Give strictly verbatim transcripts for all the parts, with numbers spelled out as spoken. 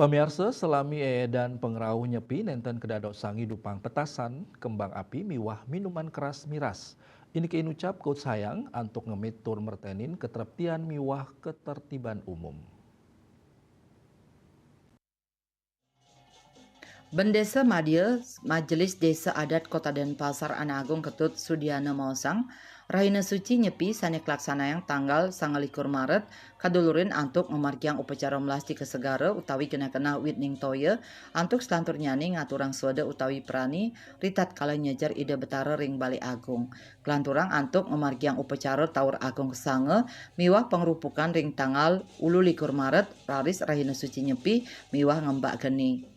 Pamiarsa, salami eedan pangrauh nyepi nenten kadado sangi dupang petasan, kembang api miwah minuman keras miras. Ini ke inucap kot sayang antuk ngemit tur mertenin ketereptian miwah ketertiban umum. Bendesa Madya Majelis Desa Adat Kota Denpasar Anagung Ketut Sudiana maosang, Rahina Suci Nyepi sane kelaksanayang tanggal sangalikur Maret kadulurin antuk ngamargiang upacara melasti kesegara utawi genah-genah wit ning toya antuk selanturnyane ngaturang swada utawi prani ritatkala nyejer Ida Betara ring Bale Agung. Kelanturang antuk ngamargiang upacara taur agung kesanga miwah pangrupukan ring tanggal ulu likur Maret, raris Rahina Suci Nyepi miwah ngembak geni.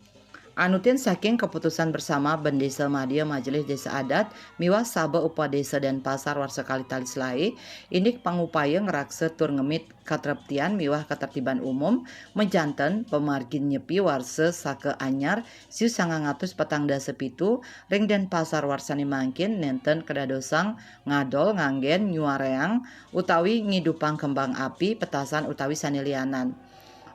Anutin saking keputusan bersama Bendesa Madya Majelis Desa Adat miwah Saba Upadesa Denpasar warsa kalih tali selae, indik pangupaya ngraksa tur ngemit katreptian miwah katertiban umum, majanten pamargin nyepi warsa saka anyar siu sangang atus patang dasa pitu ring Denpasar warsane mangkin nenten kadadosang ngadol, nganggen, nyuareang, utawi ngidupang kembang api, petasan utawi sane lianan.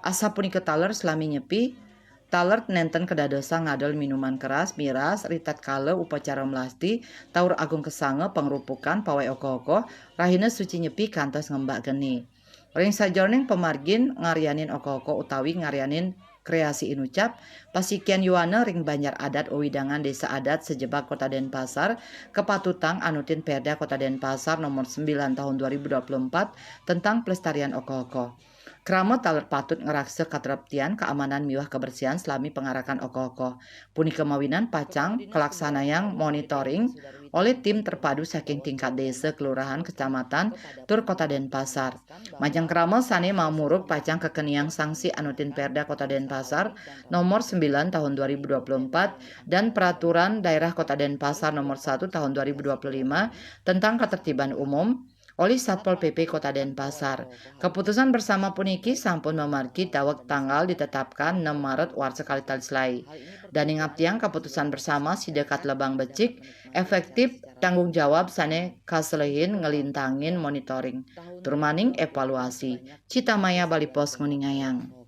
Asapunika taler salami nyepi, taler nenten kadadosang ngadol minuman keras, miras, ritatkala upacara melasti, taur agung kesanga, pangrupukan, pawai okoh-okoh, Rahina Suci Nyepi kantos ngembak geni. Ring sajeroning pamargin ngaryanin okoh-okoh utawi ngaryanin kreasi inucap, pasikian yuana ring banjar adat wewidangan desa adat sajebag Kota Denpasar, kapatutang anutin Perda Kota Denpasar nomor sembilan tahun dua ribu dua puluh empat tentang pelestarian okoh-okoh. Krama taler patut ngraksa katreptian, kaamanan miwah kabersihan salami pangarakan okoh-okoh. Punika mawinan pacang kalaksanayang monitoring olih tim terpadu saking tingkat desa, kelurahan, kecamatan, tur Kota Denpasar. Majeng krama sane mamurug pacang kakeniang sanksi anutin Perda Kota Denpasar nomor sembilan tahun dua ribu dua puluh empat dan Peraturan Daerah Kota Denpasar nomor satu tahun dua ribu dua puluh lima tentang Ketertiban Umum olih Satpol P P Kota Denpasar. Keputusan bersama puniki sampun mamargi daweg tanggal ditetapkan enam Maret warsa kalih tali selae. Daning abdiang keputusan bersama sida katlebang becik, efektif, tanggung jawab sane kaselehin nglintangin monitoring, tur maning evaluasi. Citamaya Bali Post nguningayang.